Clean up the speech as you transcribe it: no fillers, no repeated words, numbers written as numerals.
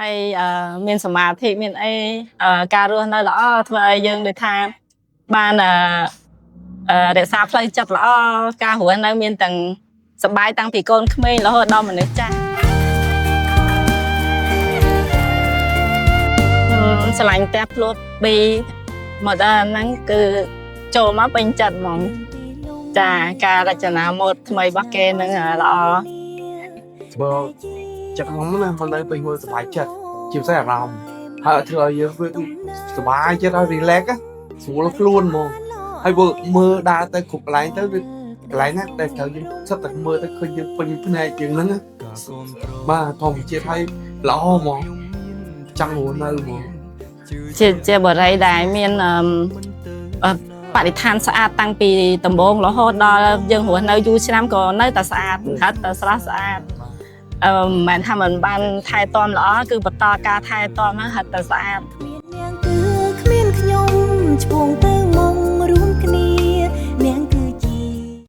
ហើយមានសមាធិមានអីការរស់នៅល្អធ្វើឲ្យយើងដូចថាបានអឺអឺរក្សាផ្លូវចិត្តល្អការរស់នៅមានទាំងសប្បាយតាំងពីកូនក្មេងរហូតដល់មនុស្សចាស់ស្រឡាញ់ផ្ទះភ្លួត2មកដល់ហ្នឹងគឺចូលមកពេញចិត្តហ្មងចាការរចនាម៉ូដថ្មីរបស់គេហ្នឹងល្អ បើចិត្តខ្ញុំណាមកនៅពេញមើលសប្បាយចិត្តជាពិសេសអារម្មណ៍ហើយធ្វើឲ្យយើងវាសប្បាយចិត្តហើយ relax ស្រួលខ្លួនហ្មងហើយបើមើលដើរទៅគ្រប់កន្លែងទៅវាកន្លែងណាដែលត្រូវយើងសិតតែមើលទៅឃើញយើងពេញភ្នែកជាងហ្នឹងណាបាទធម្មជាតិហើយល្អហ្មងចង់រស់នៅហ្មង ជាបរិយដែលមានអឺអឺបរិស្ថានស្អាតតាំងពីដំបូងរហូតដល់យើងរស់នៅយូរឆ្នាំក៏នៅតែស្អាតហិតតែស្រស់ស្អាតមិនមែនថាមិនបានថែទាំល្អគឺបន្តការថែទាំហ្នឹងហិតតែស្អាត គ្មាននាងគឺ